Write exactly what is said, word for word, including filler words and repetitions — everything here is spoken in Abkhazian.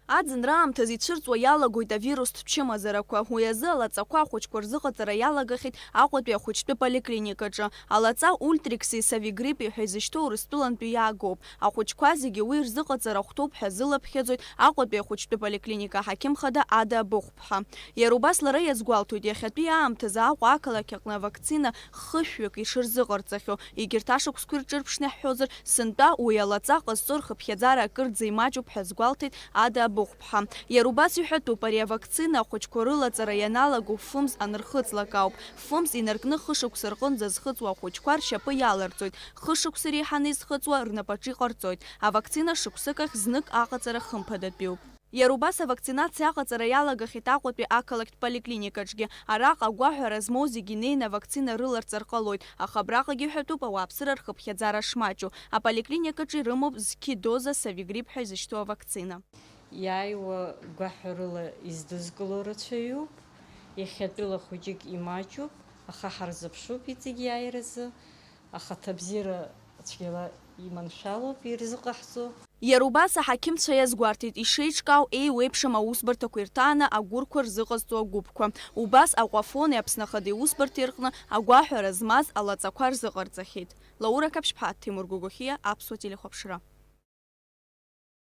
Аӡынра аамҭазы ицәырҵуа иалагоит авирустә чымазарақәа. Уи азы алаҵақәа ахәыҷқәа рзыҟаҵара иалагахьеит Аҟәатәи ахәыҷтәы поликлиникаҿы. Алаҵа Ультрикси Совигриппи ҳәа изышьҭоу Урыстәылантәи иаагоуп. Ахәыҷқәа зегьы уи рзыҟаҵара ахәҭоуп ҳәа зылаԥхьаӡоит Аҟәатәи ахәыҷтәы поликлиника аҳақьым хада Ада Абыхәԥҳа. Иара убас лара иазгәалҭоит, иахьатәи аамҭазы Аҟәа ақалақь аҟны авакцина хышәҩык ишырзыҟарҵахьоу. Егьырҭ ашықәсқәа ирҿырԥшны иаҳҳәозар, сынтәа уи алаҵа ҟазҵо рхыԥхьаӡара акырӡа имаҷуп ҳәа азгәалҭеит Ада Абыхәԥҳа. Иара убас иҳәатәуп, ари авакцина ахәыҷқәа рылаҵара ианалаго фымз анырхыҵлак ауп. Фымз инаркны хышықәса рҟынӡа зхыҵуа ахәыҷқәа ршьапы иаларҵоит. Хышықәса реиҳаны изхыҵуа рнапаҿы иҟарҵоит. Авакцина шықәсык ахь знык аҟаҵара хымԥадатәиуп. Иара убас авакцинациа аҟаҵара иалагахьеит Аҟәатәи ақалақьтә поликлиникаҿгьы. Араҟа агәаҳәара змоу зегьы инеины авакцина рыларҵар ҟалоит, аха абраҟагьы иҳәатәуп ауааԥсыра рхыԥхьаӡара шмаҷу. Аполиклиникаҿы ирымоуп зқьи доза Совигрипп ҳәа изышьҭоу авакцина. Иааиуа гәаҳәарыла издызкыло рацәаҩуп, иахьатәыла хәыҷык имаҷуп, аха ҳарзыԥшуп иҵегь иааиразы, ахаҭабзиара цәгьала иманшәалоуп ирзыҟаҳҵо. Иара убас аҳақьымцәа иазгәарҭеит ишеиҿкаау еиуеиԥшым аусбарҭақәа ирҭааны агәырқәа рзыҟазҵо агәыԥқәа. Убас Аҟәафони Аԥсны Ахада иусбарҭеи рҟны агәаҳәара змаз алаҵақәа рзыҟарҵахьеит. Лаура Қаԥшьԥҳа, Ҭемыр Гогохиа, Аԥсуа телехәаԥшра.